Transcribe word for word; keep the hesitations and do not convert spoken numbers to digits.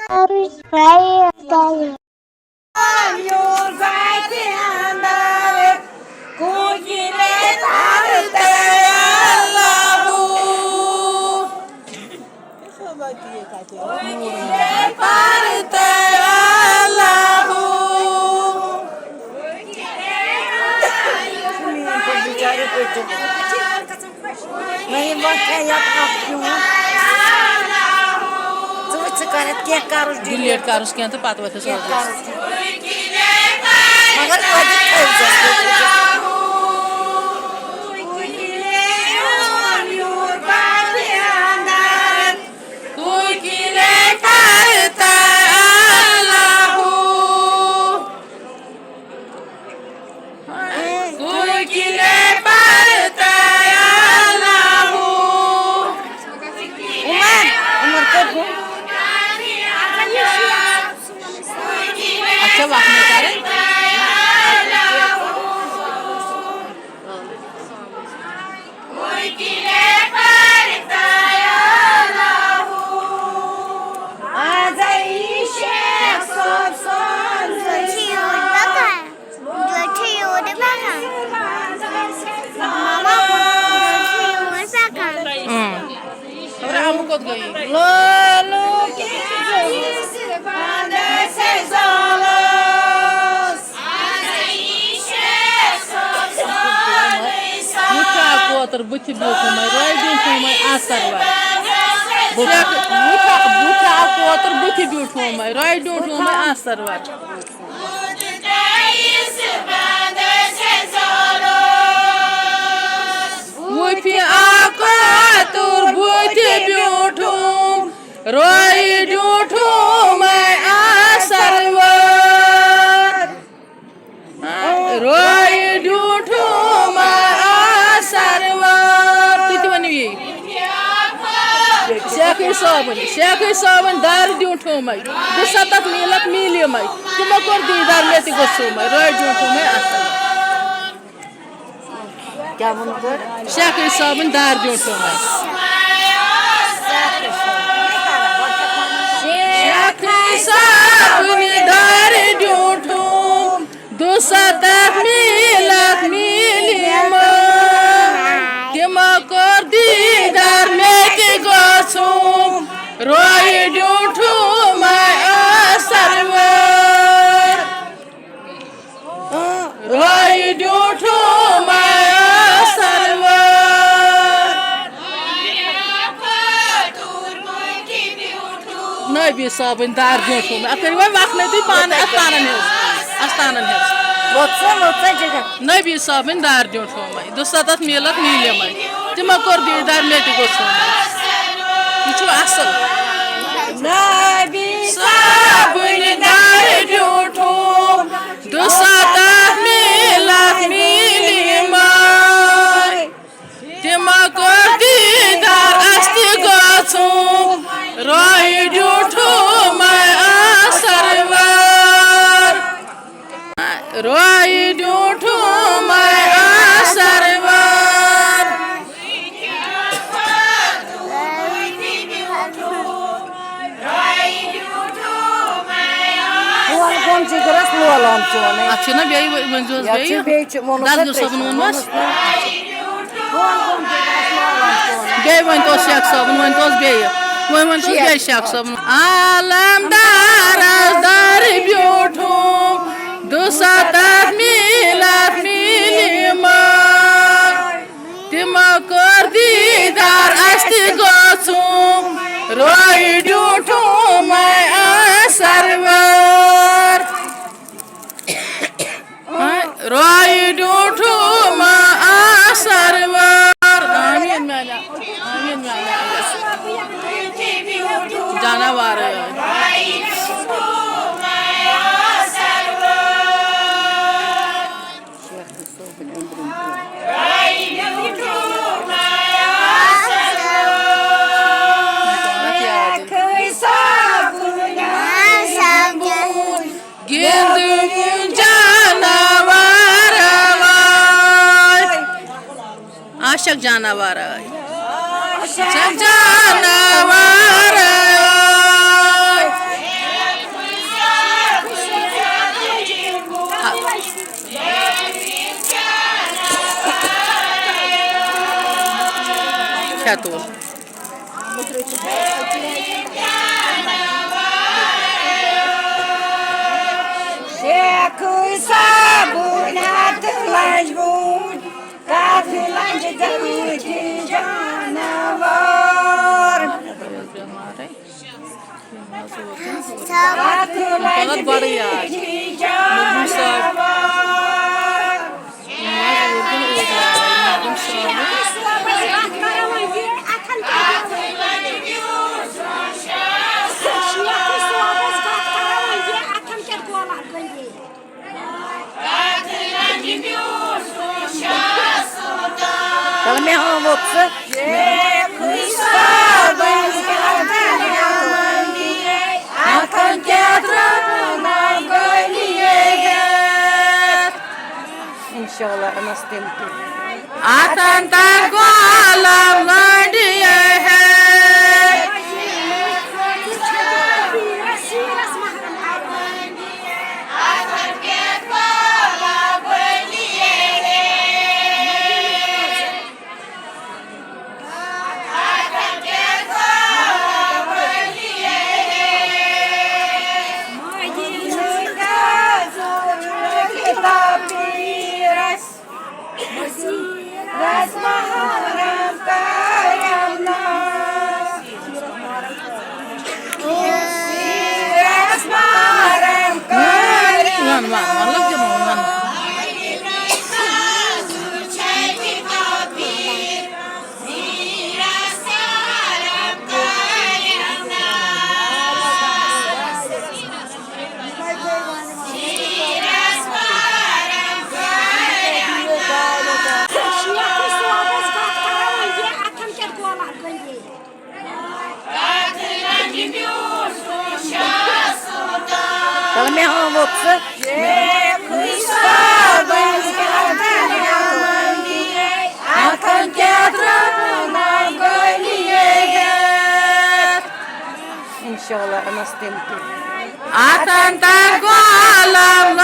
Subscribe کٔرِو۔ نہ، یہِ وۄتھِ ہا یَتھ اَکھ پیوٗنٛت۔ ژٕ وٕچھ، ژٕ کَرَتھ کینٛہہ کَرُس delete۔ Delete کَرُس کینٛہہ تہٕ پَتہٕ وۄتھٮ۪س کینٛہہ اورٕ۔ کَرُس delete۔ مگر أدِتھ تھٲوزٮ۪س۔ عمر، عمر کر گوٚو؟ اچھا، وقت میں کریں۔ گۄڈٕ چھِ یورٕ پَکان۔ ماما، گۄڈٕ چھِ یورٕ پَکان۔ اۭں۔ خبر عمو کوٚت گٔیی؟ لولو کِس زُوِس بَنٛد سے زولوس۔ وٕچھ آ کوتُر بٕتھِ بیوٗٹھمَے، رۄے بیوٗٹھمَے اَثر وَر۔ شیخ، وٕچھ آ، وٕچھ آ کوتُر بٕتھِ بیوٗٹھمَے، رۄے بیوٗٹھمَے اَثر وَر۔ وٕتھِ آ کوتُر بٕتھِ بیوٗٹھُم، رۄے بیوٗٹھُمَے اَثر وَر۔ رۄے بیوٗٹھُمَے اَثر وَر۔ تُہۍ تہِ ؤنِو یی۔ شیخٕے صٲبٕنۍ، شیخٕے صٲبٕنۍ دارِ بیوٗٹھُمَے۔ دُسَتَتھ میٖلَتھ میٖلِمَے۔ تِمو کوٚر دیٖدار مےٚ تہِ گوٚژھُمَے۔ رۄے بیوٗٹھُمَے اَثر وَر۔ کیٛاہ ووٚنُو تۄہہِ؟ شیخٕے صٲبٕنۍ دارِ بیوٗٹھُمَے۔ شیخٕے صٲبٕنۍ دارِ بیوٗٹھُم۔ دُسَتَتھ میٖلَتھ میٖلِمَے۔ تِمو کوٚر دیٖدار مےٚ تہِ گوٚژھُم۔ رۄے بیوٗٹھُمَے اَثر وَر۔ رۄے بیوٗٹھُمَے اَثر وَر۔ نبی صٲبٕنۍ دارِ بیوٗٹھُم۔ اَتھ کٔرِو وۄنۍ وَکھنٲوِتھ پانہٕ اَتھ پَنَن ہِنٛز، اَستانَن ہِنٛز۔ ووٚت سا، ووٚت سا جِگر۔ نبی صٲبٕنۍ دارِ بیوٗٹھُمَے۔ دُسَتَتھ میٖلَتھ میٖلِمَے۔ تِمو کوٚر دیٖدار مےٚ تہِ گوٚژھُم۔ یہِ چھُ اَصٕل۔ نبی صٲبٕنۍ دارِ بیوٗٹھُم۔ دُسَتَتھ میٖلَتھ میٖلِمَے۔ تِمو کوٚر دیٖدار اَسہِ تہِ گوٚژھُم۔ رۄے بیوٗٹھُمَے اَثر وَر۔ رۄے بیوٗٹھُمَے اَثر وَر۔ بۄن کُن جِگرَس لولان چون۔ اَتھ چھُنہ بیٚیہِ ؤ-، ؤنۍزیوس یَتھ چھُ بیٚیہِ۔ بیٚیہِ چھُ ووٚنُس دَسگیٖر صٲبُن ووٚنمَس۔ بۄن کُن جِگرَس لولان چون۔ بیٚیہِ ؤنۍ تو شیخ صٲبُن، ؤنۍ توس بیٚیہِ۔ وۄنۍ ؤنۍ توس بیٚیہِ شیخ صٲبُن۔ عالمدارَس دارِ بیوٗٹھُم، دُسَتَتھ میٖلَتھ میٖلِمَے۔ تِمو کوٚر دیٖدار اَسہِ تہِ گوٚژھُم، رۄے بیوٗٹھُمَے اَثر وَر۔ رۄے بیوٗٹھُمَے اَثر وَر۔ آمیٖن میٛانہِ، آمیٖن میٛانہِ۔ جاناوار۔ گِنٛدُن جاناوار۔ عاشق جاناوار۔ عاشق جاناوار۔ جانور۔ مطلب بڑٕ یاد۔ مخدوم صٲب۔ مطلب مخدوم صٲب۔ چلو، مےٚ ہاوُکھ ژٕ۔ انشاءاللہ انس تِم تہِ۔ اتھن تر گۄلاب گنڈی ہے۔ وَن، وَن، وَن، لٔگۍ تِمو وَن۔ چلو، مےٚ ہاوُکھ ژٕ۔ انشاءاللہ انس تِم تہِ۔ اتھن تر گۄلاب